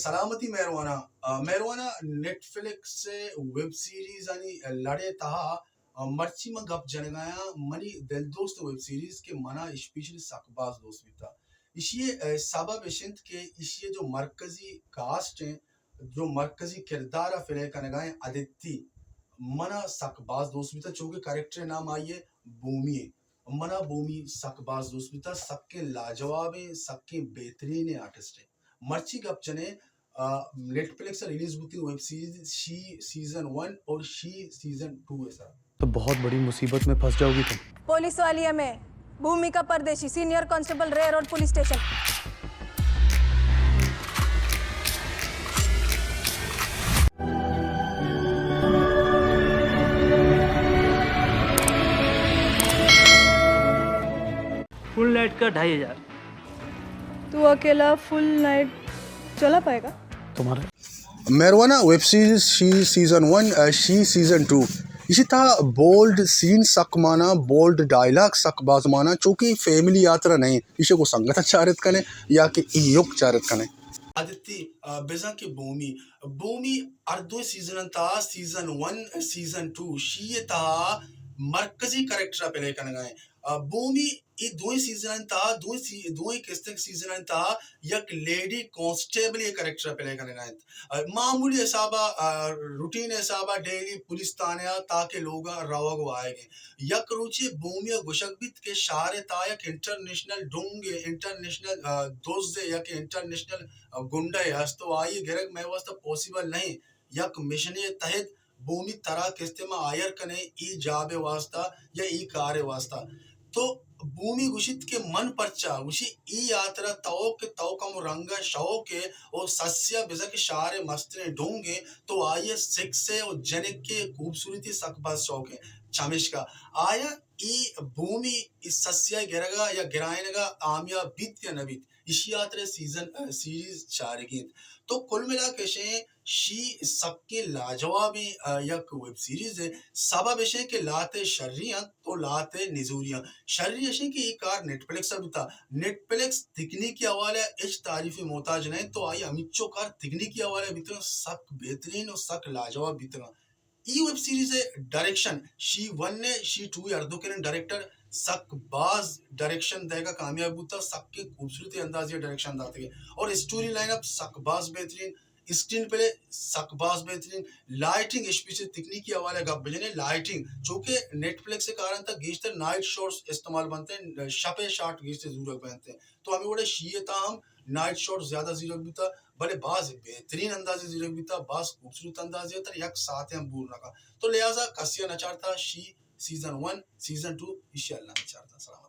سلامتی مہروانا۔ آ، مہروانا، نیٹ فلکس ءِ ویب سیریز آنی لڑے تہا، آ، مرچی من گپ جنگایاں منی دل دوست ویب سیریز کہ منا اسپیشلی سک باز دوست بیتا۔ ایشی ءِ، آ، سبب اش انت کہ ایشی ءِ جو مرکزی کاسٹ ہیں، جو مرکزی کردار ءَ پلے کنگا ہیں ادیتی، منا سک باز دوست بیتا، چونکہ کریکٹر نام آئی ہے بومی ہے۔ منا بومی سک باز دوست بیتا، سکیں لاجوابیں، سکیں بہترینیں آرٹسٹ ہیں۔ مرچی گپ جنیں، آ، نیٹ فلکس ءَ ریلیز بوتی ویب سیریز شی سیزن ون اور شی سیزن ٹو ہے سر۔ تو بہت بڑی مصیبت میں پھنس جاؤ گی تم۔ پولیس والی ہے میں، Bhumika Pardeshi, senior constable, rear road police station. Full night کا ڈھائی ہزار۔ تو اکیلا فل نائٹ چلا پائے گا؟ تمہارے مہروانا ویب سیریز شی سیزن ون، آ، شی سیزن ٹو، ایشی تہا بولڈ سین سک مانا، بولڈ ڈائیلاگ سک باز مانا، چونکہ فیملی آترا نہیں، ایشی کو سنگت چارت کنے یا کہ ایوک چارت کنے۔ آدتی، آ، بزاں کہ بومی، بومی ہر دو سیزن تہا، سیزن ون، سیزن ٹو، شی تہا مرکزی کریکٹر پلے کنگا ہیں۔ آ، بومی اے دوئیں سیزن تہا، دوئیں سی-، دوئیں کستک سیزن تہا یک لیڈی کانسٹیبل ءِ کریکٹر پلے کنگا انت۔ آ، معمولی حسابا، آ، روٹین حسابا ڈیلی پولیس تھانے آ تاکہ لوگا روگ و آئیگ ہیں۔ یک روچے بومی ءَ گوشگ بیت کہ شہر ءِ تہا یک انٹرنیشنل ڈونگ ءِ، انٹرنیشنل، آ، دز ءِ یا کہ انٹرنیشنل، آ، گنڈہ ءِ ہست و آئی ءِ گرگ مئے واسطہ پاسیبل نہیں۔ یک مشنے ءِ تحت بومی ترا کستے ما ہائر کنیں اے جاب ءِ واسطہ یا اے کار ءِ واسطہ۔ تو بومی گوشیت کہ من پرچا؟ گوشی اے ہاترا تو کہ تو کمو رنگ ءَ شوق ءَ او سسیا بزاں کہ شہر ءِ مستریں ڈونگ ءَ، تو آئی ءَ سیکس ءَ او جنک ءِ خوبصورتی سک باز شوق ءَ۔ چمیشکا آیا اے بومی اے سسیا ءِ گرگا یا گرائینگا آمیاب بیت یا نہ بیت، ایشی ہاترا سیزن، آ، سیریز چارگی انت۔ تو کل ملا کشیں شی سکیں لاجوابیں، آ، یک ویب سیریز ہے۔ سبب اشیں کہ لہتے شری انت تو لہتے نزوری انت۔ شری اشیں کہ اے کار نیٹ فلکس ءَ بوتا۔ نیٹ فلکس تکنیکی حوالہ ءَ ہچ تعریف ءِ محتاج نہ انت تو آئی ہمینچو کار تکنیکی حوالہ ءَ بیتگ انت، سک بہترین و سک لاجواب بیتگ انت۔ اے ویب سیریز ءِ ڈائریکشن، شی ون ءِ شی ٹو ءِ ہر دو کنیں ڈائریکٹر سک باز ڈائریکشن دئیگا کامیاب بوتا، سکیں خوبصورتی اندازی ءَ ڈائریکشن داتگے اور اسٹوری لائن اپ سک باز بہترین، اسکرین پلے سک باز بہترین، لائٹنگ، اسپیشلی تکنیکی حوالہ ءَ گپ بجنے، لائٹنگ چونکہ نیٹ فلکس ءِ کارنتا گیشتر نائٹ شاٹس استعمال بنتے، شپ ءِ شاٹ گیشتر زورگ بنتے۔ تو ہمے وڑا شی ءِ تہا ہم نائٹ شاٹ زیادہ زیرگ بوتا، بلے باز بہترین اندازے زیرگ بوتا، باز خوبصورت اندازے ءَ ترا یک ساعتے ہم بور نہ کن۔ تو لہذا کسے ءَ نہ چارتا شی سیزن ون، سیزن ٹو، ایشی ءَ اللہ نہ چارتا۔ سلام۔